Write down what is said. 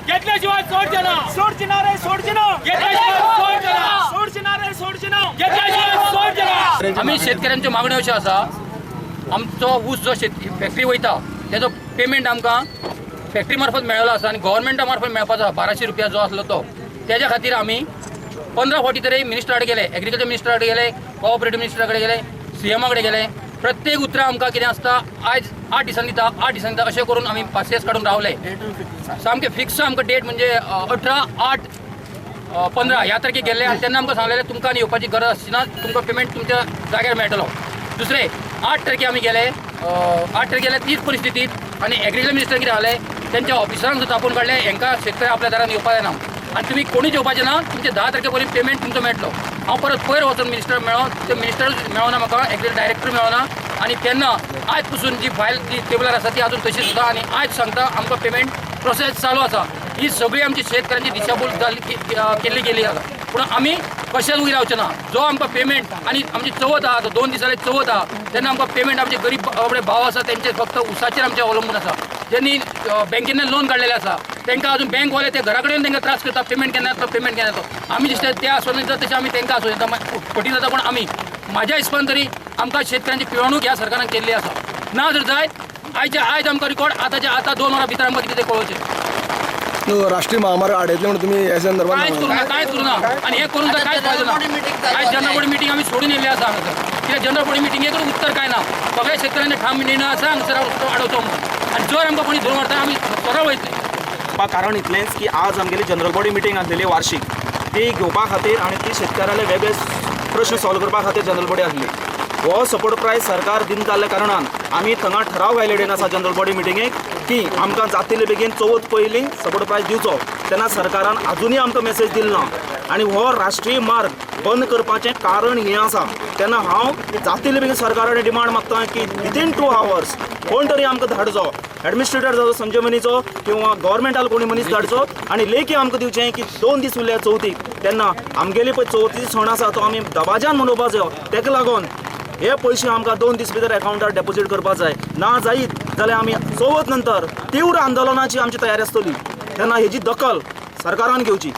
घेतल्याशिवाय सोडचे ना. सोडची ना रे, सोडची ना. घेतल्याशिवाय सोडचे ना. सोडची ना रे, सोडची ना. घेतल्याशिवाय सोडचे ना. आमी शेतकऱ्यांच्यो मागण्यो अश्यो आसा, आमचो ऊस जो शेत फॅक्टरी वयता तेजो पेमेंट आमकां फॅक्टरी मार्फत मेळ्ळो आसा आनी गव्हर्मेंटा मार्फत मेळपाचो आसा 1200 रुपया जो आसलो तो. तेज्या खातीर आमी 15 फावटी तरी मिनिस्टरा कडेन गेले, एग्रीकल्चर मिनिस्टरा कडेन गेले, कॉपरेटीव मिनिस्टरा कडेन गेले, सीएमा कडेन गेले. प्रत्येक उतरां आमकां कितें आसता, आयज 8 दिसांनी दिता, 8 दिसांनी दिता, अशें करून आमी पासियेंस काडून रावले. सामकें फिक्स आमकां डेट म्हणजे 18/8/15 ह्या तारखेक गेल्ले आनी तेन्ना आमकां सांगलेलें तुमकां आनी येवपाची गरज आसची ना, तुमकां पेमेंट तुमच्या जाग्यार मेळटलो. दुसरें 8 तारखे आमी गेले, 8 तारखे गेले तीच परिस्थिती आनी एग्रीकल्चर मिनिस्टर कितें जालें, तेंच्या ऑफिसरांक सुद्दां आपोवन काडले, हेंकां शेतकरी आपल्या दारान येवपा जायना आनी तुमी कोणूच येवपाचें ना, तुमचे 10 तारखे पयलीं पेमेंट तुमचो मेळटलो. हांव परत पयर वचून मिनिस्टर मेळ्ळो, ते मिनिस्टरूच मेळना म्हाका, एग्रीकल्चर डायरेक्टर मेळना आनी तेन्ना आयज पसून जी फायल जी टेबलार आसा ती आजून तशीच सुद्दां आनी आयज सांगता आमकां पेमेंट प्रोसेस चालू आसा. ही सगळी आमची शेतकऱ्यांची दिशाभूल जाल्ली केल्ली गेली आसा, पूण आमी कशेंच उबी रावचे ना. जो आमकां पेमेंट आनी आमची चवथ आहा, आतां 2 दिसांनी चवथ आहा, तेन्ना आमकां पेमेंट आमचे गरीब बाबडे भाव आसा तेंचे फक्त उसाचेर आमचे अवलंबून आसा. ज्यांनी बँकेन लोन काडलेलें आसा तांकां अजून बँकवाले ते घरा कडेन तांकां त्रास करता, पेमेंट केन्ना येतलो, पेमेंट केन्ना येतलो. आमी जशें ते आस्वासन दिता तशें आमी तांकां आस्वासन दिता, फटी जाता. पूण आमी म्हाज्या हिसपान तरी आमकां शेतकऱ्यांची पिळवणूक ह्या सरकारान केल्ली आसा. ना जर जायत आयच्या आयज आमकां रिकॉर्ड आतांच्या आतां 2 वरां भितर आमकां कितें कळोवचें. राष्ट्रीय महामार्ग आडयतले म्हणून तुमी ह्या संदर्भात कांयच करूं ना, कांयच करूं ना आनी हें करून तर कांयच फायदो ना. आयज जनरल बॉडी मिटींग आमी सोडून येयल्ली आसा हांगासर, कित्याक जनरल बॉडी मिटिंगेकूच उत्तर कांय ना. सगळ्या शेतकऱ्यांनी ठाम निर्णय आसा हांगासर आडोवचो म्हणून आनी जर आमकां कोणी धरून व्हरता आमी सरळ वयतले. कारण इतलेंच की आज आमगेली जनरल बॉडी मिटींग आसलेली वार्षिक, ती घेवपा खातीर आनी ती शेतकाराले वेगळे प्रश्न सॉल्व करपा खातीर जनरल बॉडी आसली. हो सपोर्ट प्रायस सरकार दिना जाल्ल्या कारणान आमी थंगा ठराव घायलेडेन आसा जनरल बॉडी मिटिंगेक की आमकां जातिले बेगीन चवथ पयलीं सपोर्ट प्रायस दिवचो. तेन्ना सरकारान आजुनूय आमकां मेसेज दिलो ना आनी हो राष्ट्रीय मार्ग बंद करपाचें कारण हें आसा. तेन्ना हांव जातिले बेगीन सरकारा कडेन डिमांड मागता की विदीन 2 आवर्स कोण तरी आमकां धाडचो, एडमिनिस्ट्रेटर जावं संजय मनीचो किंवा गव्हर्मेंटालो कोणी मनीस धाडचो आनी लेखी आमकां दिवचें की 2 दीस उरले चवथीक, तेन्ना आमगेली पळय चवथीचो सण आसा तो आमी दबाज्यान मनोवपाचो. तेका लागून हे पयशे आमकां 2 दीस भितर एकावंटार डेपोजीट करपाक जाय. ना जायत जाल्यार आमी चवथ नंतर तीव्र आंदोलनाची आमची तयारी आसतली. तेन्ना हेजी दखल सरकारान घेवची.